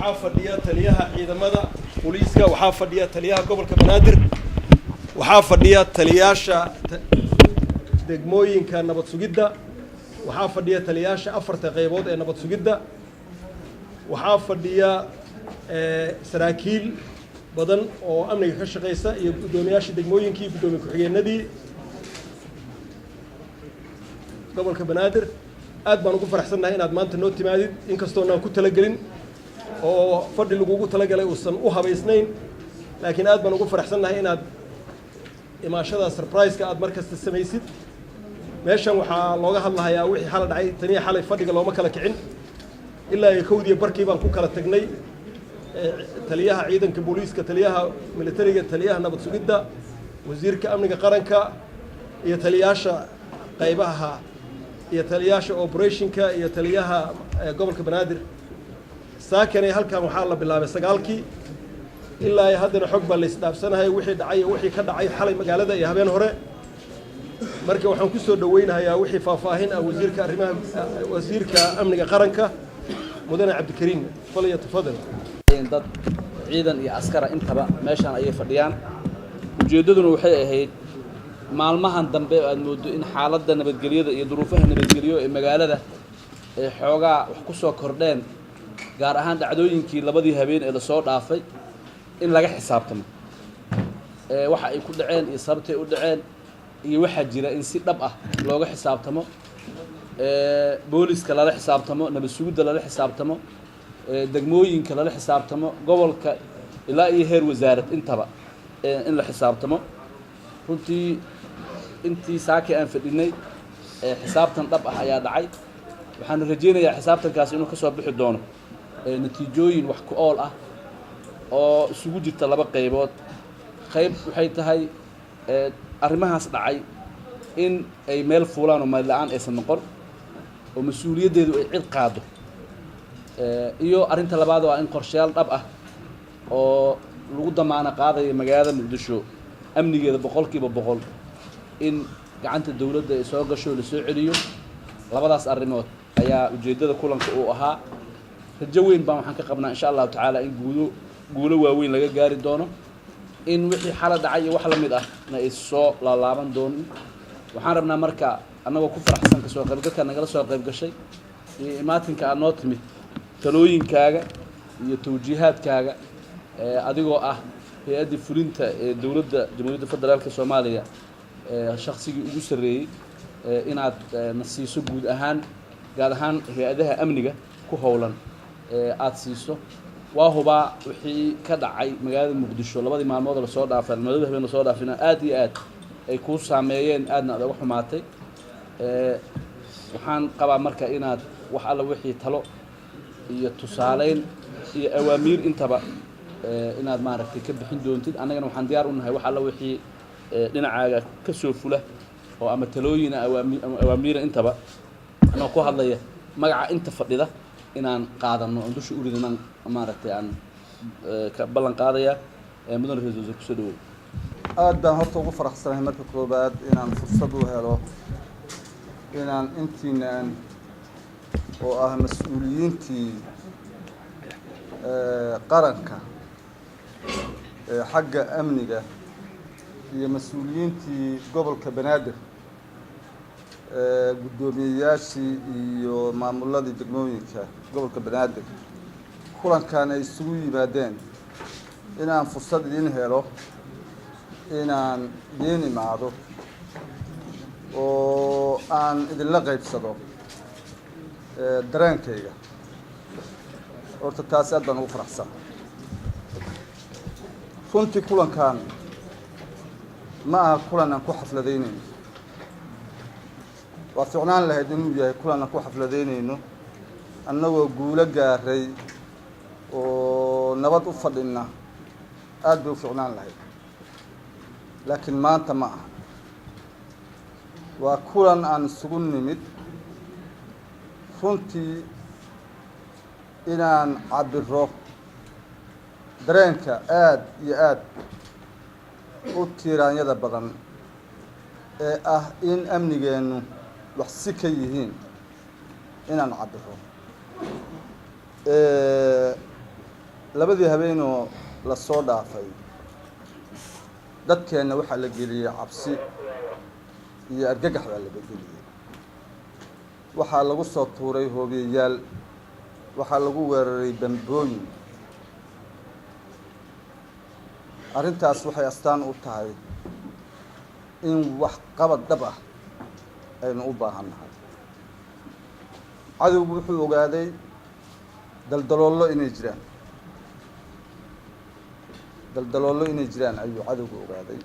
Waxaa fadhiya taliyaha ciidamada booliiska, waxaa fadhiya taliyaha gobolka Banaadir, waxaa fadhiya taliyaasha degmooyinka nabad sugidda, waxaa fadhiya taliyaasha afarta qaybood ee nabad sugidda, waxaa fadhiya saraakiil badan oo amniga ka shaqeysa iyo guddoomiyaasha degmooyinkii, guddoomiye ku-xigeenadii gobolka Banaadir. Aad baan ugu faraxsannahay inaad maanta noo timaadid, inkastoonaan ku talagelin oo fadhi lagugu talagalay uusan u habaysnayn, laakiin aad baan ugu faraxsannahay inaad imaashada surprise-ka aad mar kasta samaysid. Meeshan waxaa looga hadlahayaa wixii xala dhacay. Taniya xalay fadhiga looma kala kicin, ilaa iyo 1-dii barkii baan ku kala tagnay. Taliyaha ciidanka booliiska, taliyaha militariga, taliyaha nabad sugidda, wasiirka amniga qaranka iyo taliyaasha qaybaha iyo taliyaasha operation-ka iyo taliyaha gobolka Banaadir. Saakanay halkan waxaa la bilaabay 9-kii, ilaa iyo haddana xog baa la isdhaafsanahay wixii dhacay iyo wixii ka dhacay xalay magaalada iyo habeen hore. Marka waxaan ku soo dhoweynayaa wixii faahfaahin ah wasiirka arrimaha, wasiirka amniga qaranka, mudane Cabdikariin. Falyatafadal. Dad ciidan iyo askara intaba meeshaan ayay fadhiyaan. Ujeeddaduna waxay ahayd, maalmahan dambe aad mooddo in xaaladda nabadgelyada iyo duruufaha nabadgelyo ee magaalada ay xoogaa wax ku soo kordheen, gaar ahaan dhacdooyinkii labadii habeen ee lasoo dhaafay, in laga xisaabtamo waxa ay ku dhaceen iyo sababtay u dhaceen iyo waxaa jira, in si dhab ah looga xisaabtamo, booliska lala xisaabtamo, nabad sugidda lala xisaabtamo, degmooyinka lala xisaabtamo, gobolka ilaa iyo heer wasaarad intaba in la xisaabtamo. Runtii intii saakii aan fadhinay, xisaabtan dhab ah ayaa dhacay. Waxaan rajaynayaa xisaabtankaasi inuu ka soo bixi doono natiijooyin wax ku ool ah oo isugu jirta laba qaybood. Qayb waxay tahay arrimahaas dhacay in ay meel fuulaan oo meel la-aan aysan noqon oo mas-uuliyaddeedu ay cid qaado, iyo arrinta labaad oo ah in qorshayaal dhab ah oo lagu damaano qaadayo magaalada Muqdisho amnigeeda 100% in gacanta dowladda ay soo gasho, lasoo celiyo. Labadaas arrimood ayaa ujeeddada kulanka uu ahaa. Rajo weyn baan waxaan ka qabnaa, insha Allahu tacaala, in guulo guulo waaweyn laga gaari doono, in wixii xala dhacay iyo wax la mid ah na ay soo laalaaban doonin. Waxaan rabnaa marka, annagoo ku faraxsan kasoo qaybgalka nagala soo qayb gashay iyo imaatinka aad noo timid, talooyinkaaga iyo tawjiihaadkaaga, adigoo ah hay-addii fulinta ee dowladda Jamhuuriyadda Federaalka Soomaaliya shaksigii ugu sarreeyey, inaad na siiso guud ahaan, gaar ahaan hay-adaha amniga ku howlan aada siiso. Waa hubaa wixii ka dhacay magaalada Muqdisho labadii maalmood lasoo dhaafay, labadii habeen lasoo dhaafayna, aad iyo aad ay kuu saameeyeen, aadna aad uga xumaatay. Waxaan qabaa marka inaad wax alla wixii talo iyo tusaaleyn iyo awaamiir intaba inaad maaragtay ka bixin doontid. Annagana waxaan diyaar u nahay wax alla wixii dhinacaaga ka soo fula oo ama talooyina ama awaamiira intaba, anoo ku hadlaya magaca inta fadhida, inaan qaadano oon dusha u ridinaan maaragtay aan ka ballan qaadaya. Mudan ra-isul wasaar, kusoo dhawow. Aad baan horta ugu faraxsanahay marka koobaad inaan fursad u helo inaan intiinaan oo ah mas-uuliyiintii qaranka ee xagga amniga iyo mas-uuliyiintii gobolka Banaadir, guddoomiyeyaashii iyo maamuladii degmooyinka gobolka Banaadir, kulankan ay isugu yimaadeen, inaan fursad idiin helo inaan idiin imaado oo aan idinla qaybsado dareenkayga. Horta taas aad baan ugu faraxsan. Runtii kulankan ma aha kulan aan ku xafladaynayno. Waa ficnaan lahayd inuu yahay kulan aan ku xafladaynayno annagoo guulo gaaray oo nabad u fadhina, aad bay u ficnaan lahayd, laakiin maanta ma aha. Waa kulan aan isugu nimid runtii inaan cabiro dareenka aad iyo aad u tiiraanyada badan ee ah in amnigeennu wax si ka yihiin, inaan cabiro. Labadii habeenoo lasoo dhaafay dadkeenna waxaa la geliyey cabsi iyo argagax baa laga geliyey. Waxaa lagu soo tuuray hoobiyeyaal, waxaa lagu weeraray bambooyin. Arrintaas waxay astaan u tahay in wax qabad dhab ah aynu u baahan nahay. Cadowgu wuxuu ogaaday daldaloollo inay jiraan, daldaloollo inay jiraan ayuu cadowgu ogaaday.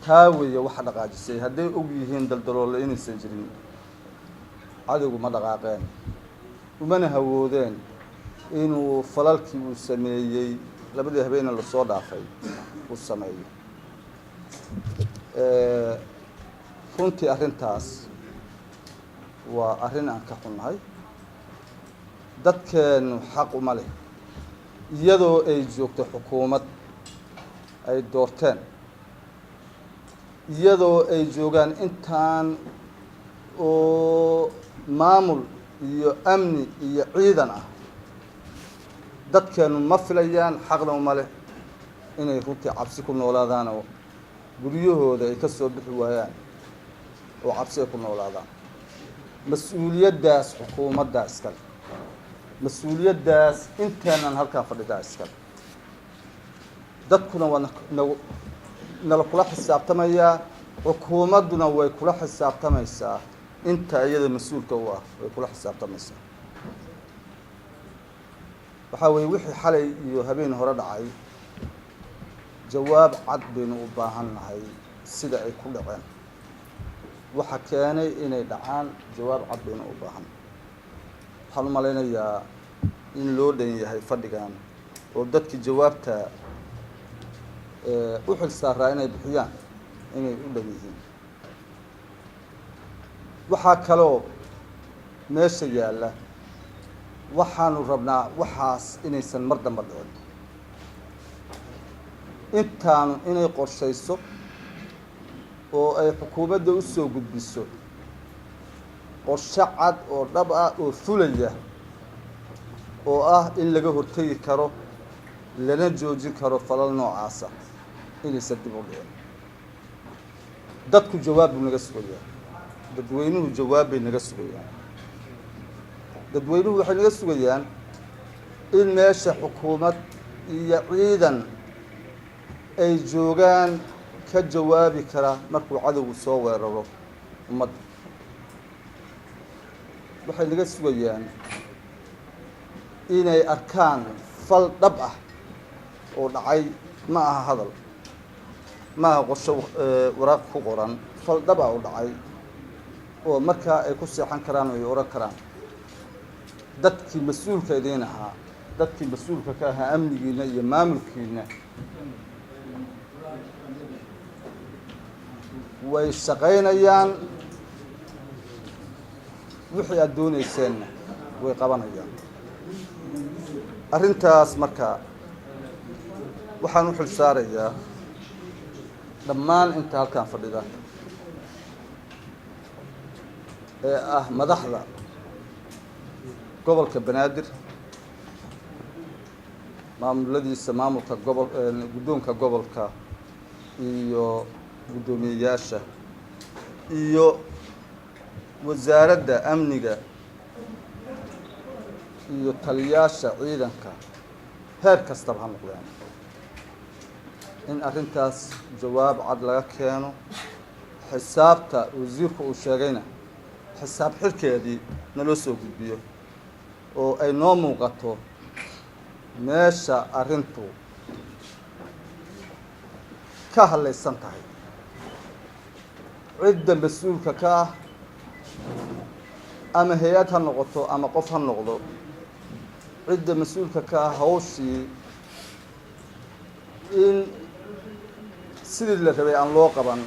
Taa weeye waxa dhaqaajisay. Hadday og yihiin daldaloollo inaysan jirin, cadowgu ma dhaqaaqeen, umana hawoodeen inuu falalkii uu sameeyey labadii habeena lasoo dhaafay uu sameeyo. Runtii arrintaas waa arrin aan ka xunnahay. Dadkeennu xaq uma leh, iyadoo ay joogto xukuumad ay doorteen, iyadoo ay joogaan intaan oo maamul iyo amni iyo ciidan ah, dadkeennu ma filayaan, xaqna uma leh inay runtii cabsi ku noolaadaan oo guryahooda ay ka soo bixi waayaan oo cabsi ay ku noolaadaan. Mas-uuliyaddaas xukuumaddaa iskale, mas-uuliyaddaas inteennan halkaan fadhidaa iskale. Dadkuna waa nagu nala kula xisaabtamayaa, xukuumadduna way kula xisaabtamaysaa. Inta iyada mas-uulka u ah way kula xisaabtamaysaa. Waxaa weeye wixii xalay iyo habeen hore dhacay, jawaab cad baynu u baahan nahay. Sida ay ku dhaceen, waxa keenay inay dhacaan, jawaab cad baynu u baahan. Waxaan u malaynayaa in loo dhan yahay fadhigan oo dadkii jawaabta u xil saaraa inay bixiyaan inay u dhan yihiin. Waxaa kaloo meesha yaalla, waxaanu rabnaa waxaas inaysan mar damba dhicin. Intaanu inay qorshayso oo ay xukuumadda u soo gudbiso qorshe cad oo dhab ah oo fulaya oo ah in laga hortegi karo lana joojin karo falal noocaasa inaysan dib u dhicin. Dadku jawaab buu naga sugayaa, dadweynuhu jawaab bay naga sugayaan. Dadweynuhu waxay naga sugayaan in meesha xukuumad iyo ciidan ay joogaan ka jawaabi kara markuu cadowgu soo weeraro ummadda. Waxay naga sugayaan inay arkaan fal dhab ah oo dhacay. Ma aha hadal, ma aha qorshe waraaq ku qoran, fal dhab ah oo dhacay oo markaa ay ku seexan karaan oo ay odhan karaan dadkii mas-uulka idiin ahaa, dadkii mas-uulka ka ahaa amnigiina iyo maamulkiina way shaqaynayaan, wixii aada dooneyseenna way qabanayaan. Arrintaas marka waxaan u xil saarayaa dhammaan inta halkan fadhida ee ah madaxda gobolka Banaadir, maamuladiisa, maamulka gobol, guddoonka gobolka iyo guddoomiyeyaasha iyo wasaaradda amniga iyo taliyaasha ciidanka heer kastaba ha noqdeen, in arrintaas jawaab cad laga keeno. Xisaabta wasiirku uu sheegayna xisaab xirkeedii naloo soo gudbiyo oo ay noo muuqato meesha arrintu ka hadlaysan tahay, cidda mas-uulka ka ah, ama hay-ad ha noqoto ama qof ha noqdo, cidda mas-uulka ka ah hawshii in sidii la rabay aan loo qaban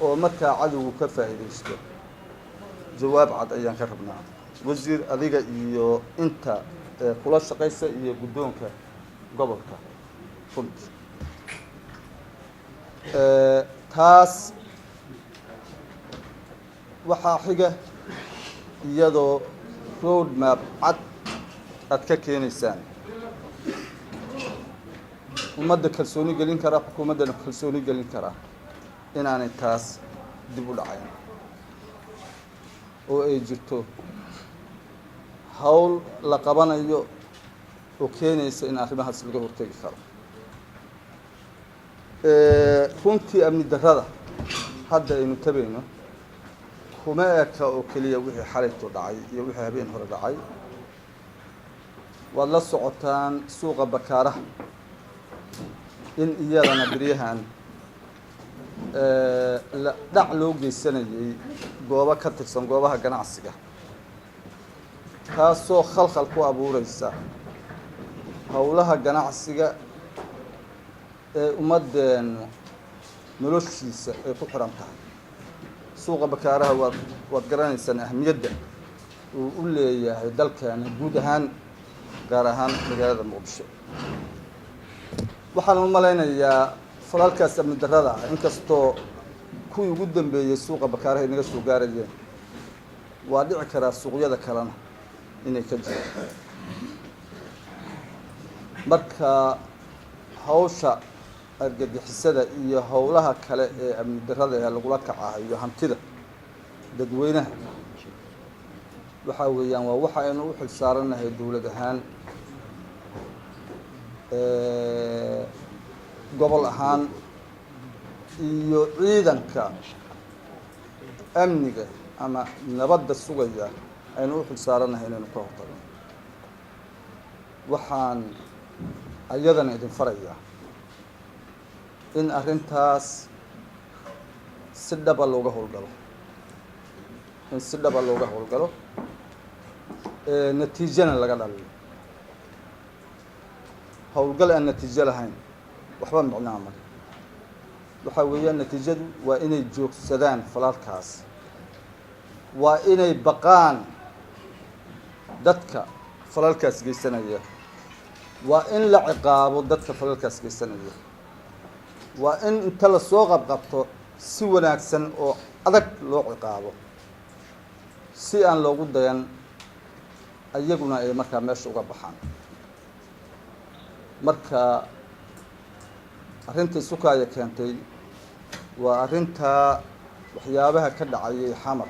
oo markaa cadowgu ka faa'iidaysto. Jawaab cad ayaan ka rabnaa, wasiir, adiga iyo inta kula shaqaysa iyo guddoonka gobolka. Runtii taas waxaa xiga iyadoo road map cad aad ka keenaysaan. Ummadda kalsooni gelin karaa, xukuumaddana kalsooni gelin karaa inaanay taas dib u dhacayn oo ay jirto hawl la qabanayo oo keenaysa in arrimahaas laga hortegi karo. Runtii amni darrada hadda aynu tabayno kuma eka oo keliya wixii xalayto dhacay iyo wixii habeen hore dhacay. Waad la socotaan suuqa Bakaaraha in iyadana beryahan la dhac loo geysanayay goobo ka tirsan goobaha ganacsiga, taasoo khalkhal ku abuureysa howlaha ganacsiga ee ummadeennu noloshiisa ay ku xiran tahay. Suuqa Bakaaraha waad garanaysaan ahamiyadda uu u leeyahay dalkeena guud ahaan, gaar ahaan magaalada Muqdisho. Waxaan u malaynayaa falalkaas amni darrada ah, inkastoo kuwii ugu dambeeyey suuqa Bakaaraha ay naga soo gaarayeen, waa dhici karaa suuqyada kalena inay ka jiraan. Marka hawsha argagixisada iyo howlaha kale ee amni darrada ee lagula kacahayo hantida dadweynaha waxaa weeyaan waa waxa aynu u xil saaranahay dowlad ahaan, gobol ahaan iyo ciidanka amniga ama nabadda sugaya aynu u xil saaranahay inaynu ka hortagno. Waxaan ayadana idin farayaa in arrintaas si dhaba looga howlgalo, in si dhaba looga howlgalo, natiijana laga dhaliyo. Howlgal aan natiijo lahayn waxba micnaha male. Waxaa weeyaan natiijadu waa inay joogsadaan falalkaas, waa inay baqaan dadka falalkaas geysanaya, waa in la ciqaabo dadka falalkaas geysanaya, waa in inta lasoo qabqabto si wanaagsan oo adag loo ciqaabo si aan loogu dayan, ayaguna ay markaa meesha uga baxaan. Marka arrinta isukaaya keentay waa arrintaa waxyaabaha ka dhacayay Xamar.